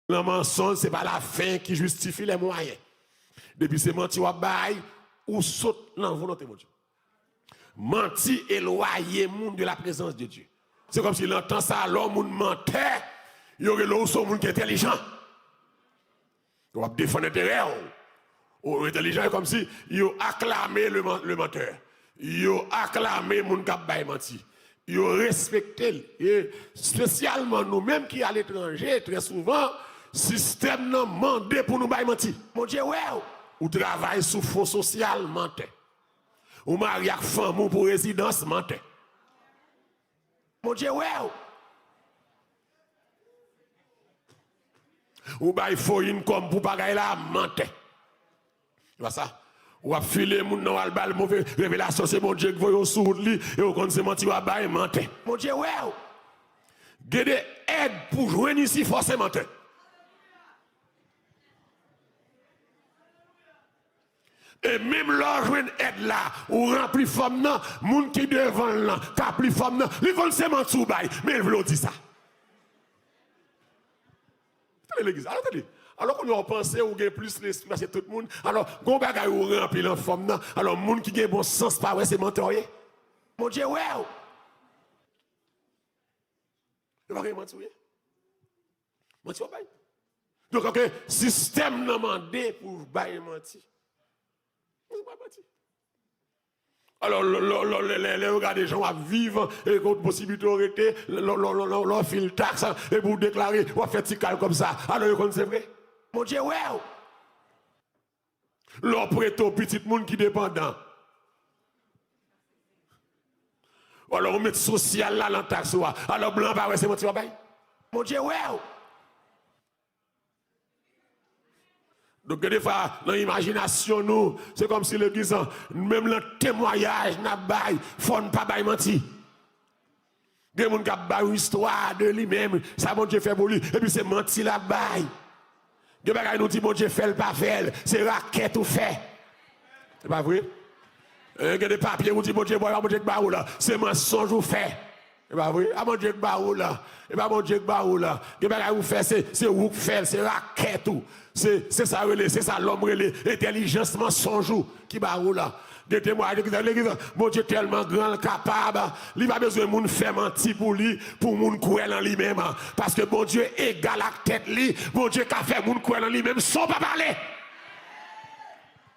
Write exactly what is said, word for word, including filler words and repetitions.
Le mensonge, c'est pas la fin qui justifie les moyens. Depi se manti w ap bay, ou sot nan volonte Bondye. Manti elwaye moun de la présence de Dieu. Se kòmsi nan tan sa, lè yon moun mantè, yo rele w se yon moun ki entèlijan. W ap defann enterè w. Ou entèlijan, e kòmsi yo aklame le, le menteur. Yo aklame moun k ap bay manti. Yo respekte l. E espesyalman nou menm ki aletranje, trè souvan, sistèm nan mande pou nou bay manti. Bondye wè w. Ou travay sou fon sosyal, mantè. Ou marye ak fanmi w pou rezidans, mantè. Bondye wè w. Ou bay fo income pou bagay la, mantè. Se pa sa. W ap file moun nan, w al ba l move revelasyon, se Bondye k voye w sou wout li, e w konn se manti w ap bay, mantè. Bondye wè w. Gen de èd pou jwenn isi, fò se mantè. E menm lè w jwenn èd la, ou ranpli fòm nan, moun ki devan l lan, k ap li fòm nan, li konn se manti w bay, men l vle w di sa. Tande legliz, alò tande. Alò kounye a w panse ou gen plis lespri pase tout moun, alò gon bagay ou ranpli lan fòm nan, alò moun ki gen bon sans pa wè se mantè w ye. Bondye wè w. Yo pa gen manti w ye. Manti w ap bay. Donk, ok, sistèm nan mande pou w bay manti. Ou bay manti. Alò, lè, lè, lè, lè, lè yo gade jan w ap viv, e kot posiblite w rete, lè, lè, lè, lè, lè, lè w fil taks, epi w deklare, w ap fè ti kal kòb sa. Alò, yo konn se vre. Bondye wè w. Lè w prete w pitit moun ki depandan. Alò, ou met sosyal la nan taks ou a. Alò, blan pa wè se manti w ap bay. Bondye wè w. Donk, gen defwa, nan imajinasyon nou, se kòmsi legliz lan, menm nan temwayaj n ap bay, fò n pa bay manti. Gen moun k ap bay yon istwa de li menm, sa Bondye fè pou li, epi se manti l ap bay. Gen bagay nou di Bondye fè l pa fè l, se rakèt ou fè. Se pa vre? Eh, gen de papye ou di Bondye ba w, e pa Bondye k ba ou la, se mansonj ou fè. E pa vre? A Bondye k ba ou la. E pa Bondye k ba ou la. Gen bagay ou fè, se, se ou k fè l, se rakèt ou. Se, se sa rele, se sa lòm rele entèlijans mansonj ou ki ba ou la. Gen temwayaj legliz, legliz, Bondye tèlman gran, l kapab, li pa bezwen moun fè manti pou li, pou moun kwè nan li menm. Paske Bondye egal ak tèt li, Bondye ka fè moun kwè nan li menm san w pa pale.